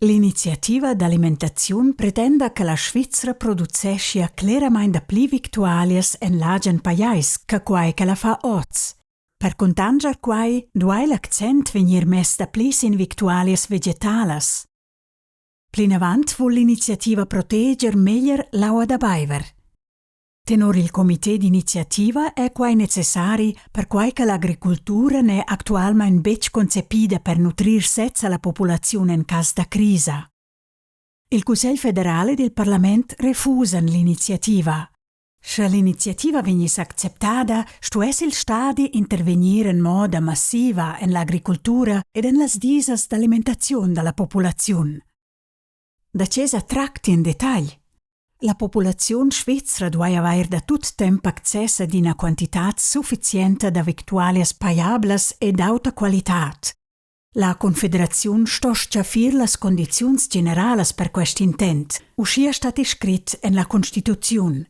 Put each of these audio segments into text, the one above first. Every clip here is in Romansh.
L'iniziativa d'alimentaziun pretenda che la Svizra produceschia cleramain dapli victualias en l'agen pajais che quai ch'ella fa oz. Per cuntanscher quai duai l'accent vegnir mess dapli sin victualias vegetalas. Plinavant vul l'iniziativa proteger meglier l'aua da baiver. Tenor il comité d'iniziativa è quai necessari, perquai che l'agricultura n'è actualmain betg concepida per nutrir sezza la populaziun en cas da crisa. Il Cussegl federal ed il parlament refusan l'iniziativa. Sche l'iniziativa vegniss acceptada, stuess il stadi intervegnir en moda massiva en l'agricultura ed en las disas d'alimentaziun da la populaziun. Da tge sa tracti en detagl? La populaziun svizra duai avair da tut temp access ad ina quantitad suffizienta da victualias pajablas e d'auta qualitad. La Confederaziun sto stgaffir las condiziuns generalas per quest intent, uschia statti scrit en la Constituziun.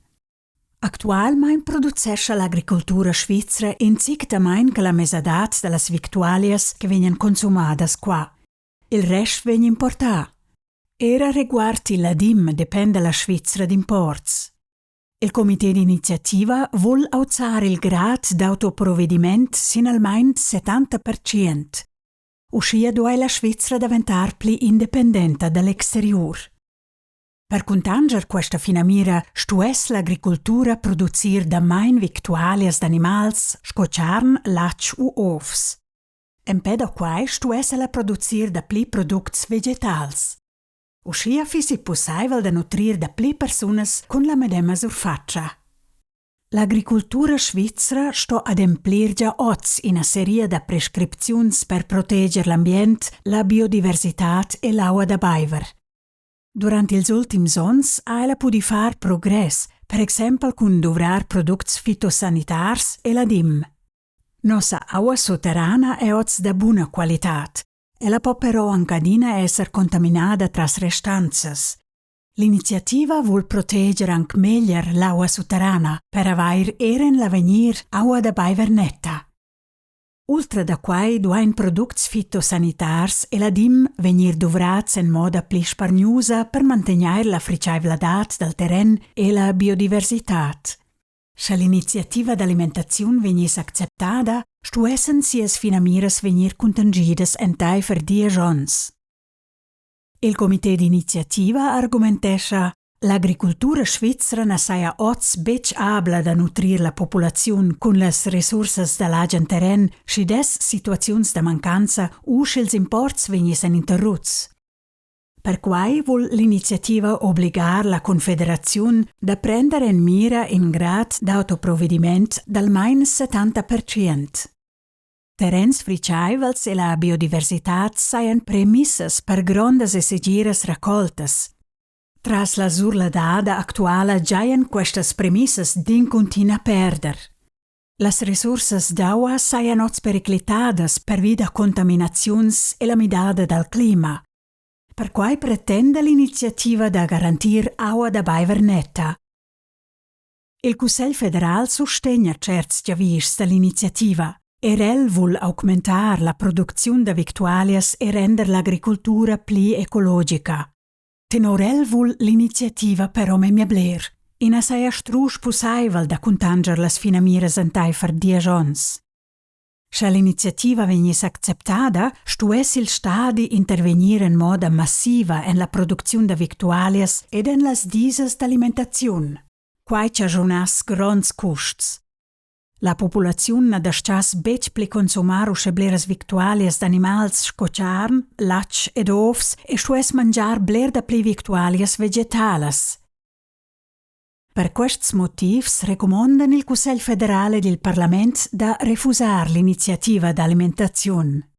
Actualmain producescha l'agricultura svizra in zic damain che la mesadad da las victualias che vegnan consumadas qua. Il rest vegn importà. Era reguard il ladim dependa la Svizra d'imports. Il comité d'iniziativa vul auzar il grad d'autoprovediment sin almain 70%. Uschia duai la Svizra daventar pli independenta da l'exteriur. Per cuntanscher questa finamira stuess l'agricultura producir damain victualias d'animals sco charn, latg u ovs. Empè da quai stuess ella producir dapli products vegetals. Uschia fissi pussaivel da nutrir dapli persunas cun la medema surfatscha. L'agricultura svizra sto ademplir gia oz ina seria da prescripziuns per proteger l'ambient, la biodiversitad e l'aua da baiver. Durant ils ultims onns ha ella pudì far progress, per exempel cun duvrar products fitosanitars e ladim. Nossa aua sutterrana è oz da buna qualitad. Ella po però anc adina esser contaminada tras restanzas. L'iniziativa vul proteger anc meglier l'aua sutterrana per avair er en l'avegnir aua da baiver netta. Ultra da quai duain products fitosanitars e ladim vegnir duvrads en moda pli spargnusa per mantegnair la fritgaivladad dal terren e la biodiversitad. Sche l'iniziativa d'alimentaziun vegniss acceptada, stuessen sias finamiras vegnir cuntangidas entaifer diesch onns. Il comité d'iniziativa argumentescha, l'agricultura svizra na saja oz betg abla da nutrir la populaziun cun las resursas da l'agen terren, sch'i dess situaziuns da mancanza u sch'ils imports vegnissen interruts. Perquai vul l'iniziativa obligar la Confederaziun da prender en mira in grad d'autoprovediment d'almain 70%. Terrens fritgaivels e la biodiversitad sajan premissas per grondas e segiras racoltas. Tras la surladada actuala giajan questas premissas d'in cuntin a perder. Las resursas d'aua sajan oz periclitadas pervi da contaminaziuns e la midada dal clima. Perquai pretenda l'iniziativa da garantir aua da baiver netta. Il Cussegl federal sustegna tscherts giavischs da l'iniziativa. Er el vul augmentar la producziun da victualias e render l'agricultura pli ecologica. Tenor el vul l'iniziativa però memia bler. I na saja strusch pussaivel da cuntanscher las finamiras entaifer diesch onns. Sche l'iniziativa vegniss acceptada, stuess il stadi intervegnir en moda massiva en la producziun da victualias ed en las disas d'alimentaziun. Quai chaschunass gronds custs. La populaziun na dastgass betg pli consumar uschè bleras victualias d'animals sco charn, latg ed ovs e stuess mangiar bler dapli victualias vegetalas. Per quests motivs recumondan il Cussegl federal ed il parlament da refusar l'iniziativa d'alimentaziun.